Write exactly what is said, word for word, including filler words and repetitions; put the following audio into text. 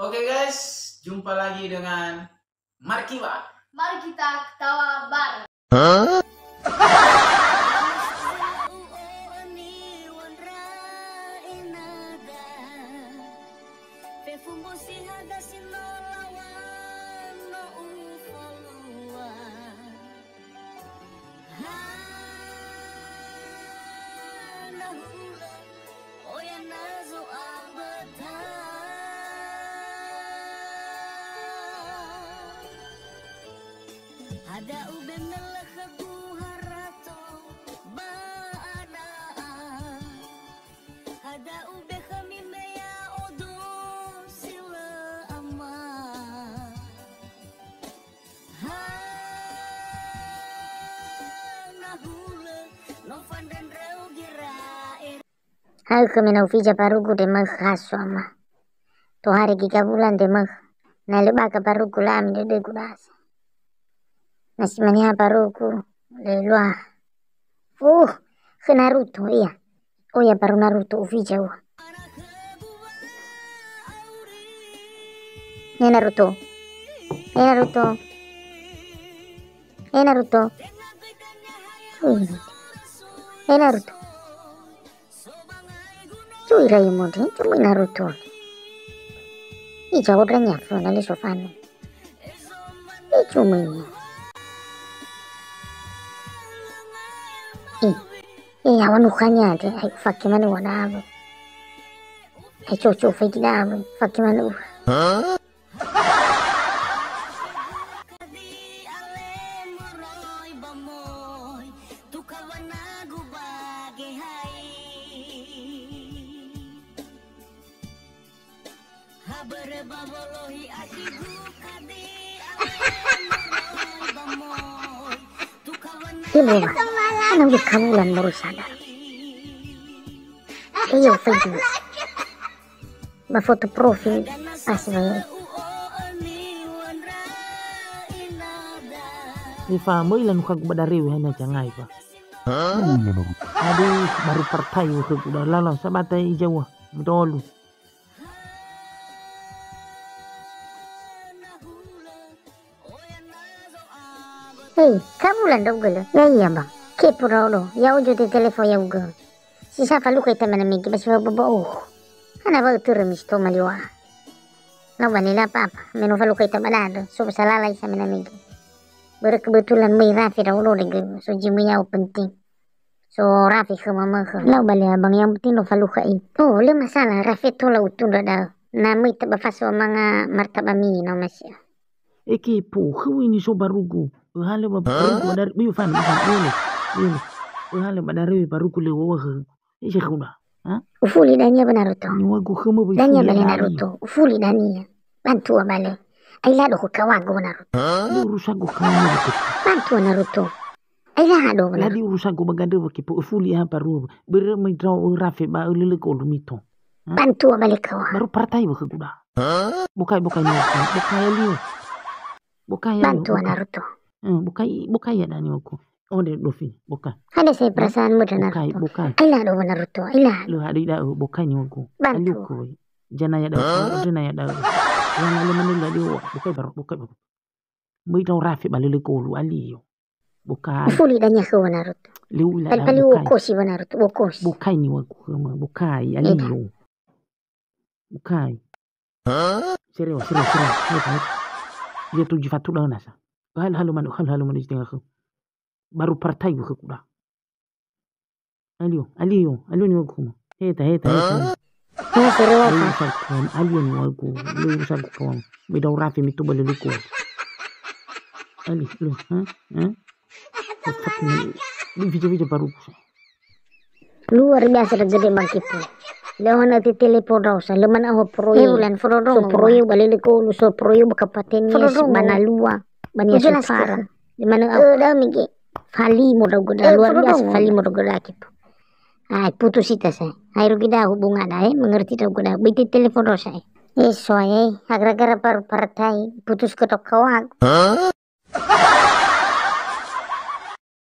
Oke guys, jumpa lagi dengan Markiwa. Mari kita ketawa bareng. Hana hulö, oya na zo'amböta. Hada'u be mölö khögu harato ba ana'a. Hada'u be khömi me ya'odo si lö ama. Hana hulö, no fandröndröu gera'e. Ha'ö khömi na ufija barugu de möi khö haso ama. Tohare giga bulan de möi. Na lö baga barugu lami dödögu dasa. Na si mane ha barugu, lö lua. Uh, khö Naruto, iya. Oya baru Naruto ufija ua. He Naruto. He Naruto. He Naruto. Cui. He Naruto. Cui ira imo de, cui Naruto. Ija odra nya fona le sofana. E cumi. Eh, eh, awan ukhanya de, ai ufake mane wa dawe. Ai coco fai di dawe, fake mane u. Ini, Bang. Mana udah kamu lan baru sadar. Iya, Facebook. Ba foto profil pas bae. Nifa möi lanu khögu ba darewe hana jangai fa. Aduh, baru partai khögu da lala sabata ijawa. Mudolu. Hei, kamu lan ndra'ugö lö? Ya iya, Bang. Kepo ndra'odo. Ya'o uju te telefon ya'ugö. Si sa falukha ita mena mege ba si fao baba oh. Hana wa ötörö mi si toma liwa'a. Lau bane la apa-apa. Me no falukha ita ba da'ö. So ba salala isa mena mege. Börö kebetulan möi rafe ndra'odo dege. So zi möi ya'o penting. So rafe khöma mökhö. Lau bale abang, yang penting no falukha i. Oh, lö masalah, rafe tola utundra da'ö. Na möi ta ba faso manga martabami no masi'a. Eke po, khöu ini so barugu. Öhalö ba barugu ba dar-, biu fan, biu fan, biu fan. Biu fan. Öhalö ba darewe barugu le wawa khöu. Ese khuda. Ha? Ufuli dania ba Naruto. Niwagu khöma ba. Dania ufuli bale ada Naruto. Ufuli dania. Bantua bale. Ai lado khö kawagu ba Naruto. Lu urusagu kawagu. Bantua Naruto. Ai lado ba Naruto. Ladi urusagu ba gandrö wa kepo ufuli ha parua. Börö möi ndra'o rafe ba ölölö golu mito. Ha? Bantua bale kawa. Baru partai wa khögu da. Bokai, bokai ni. Bokai alio. Bokai alio. Bantua bokai. Naruto. Hmm, bokai, bokai ya dani aku. Oh, de dofi, bokai. Ada saya perasaan muda Naruto. Bokai, bokai. Ai lado ba Naruto, ai lado. Lu hadi da'ö, bokai ni aku. Bantua. Alio ku. Jana ya da'ö, jana ya da'ö. Yang lalu menunda dia, bokai baru, bokai baru. Möi ndra'o rafe ba lölö golu, alio. Bokai. Ufuli dania khöu ba Naruto. Leu ila. Pali-pali bokai. Uokosi ba Naruto, uokosi. Bokai niwagu khöma, bokai, alio. Bokai. Serio, serio, serio. Heta, heta. Dia tujuh fatu dah nasa. Hal-, halo manu, hal-, halo manu setengah khöu. Baru partai khögu da. Alio, alio, alio niwagu khöma. Heta, heta, heta. Hah? Hah, serio apa? Alio niwagu khöma, alio niwagu. Lö urusagu kawan. Möi ndra'o rafe mito ba lölö golu. Alio, alio, ha? Ha? Fucking, di video-video baru. Luar biasa da gede bangkipu. Leo na te telepon rau sa, lö mana'ö ho proyek. Eh, bulan fododrongo. So proyek ba lölö golu, so proyek ba kapaten yes, fododrongo. Ba nalua, ba nia sufara. Di mana au? Eh, da mege. Falimo ndra'ugö da, luar biasa falimo ndra'ugö da kitu. Ai, putus ita sa. Ai, rugi da hubungan da, eh, mengerti ndra'ugö da. Böi te telepon rau sa, eh. Eh, soal, eh, gara-gara baru partai, putus ketok kawagu.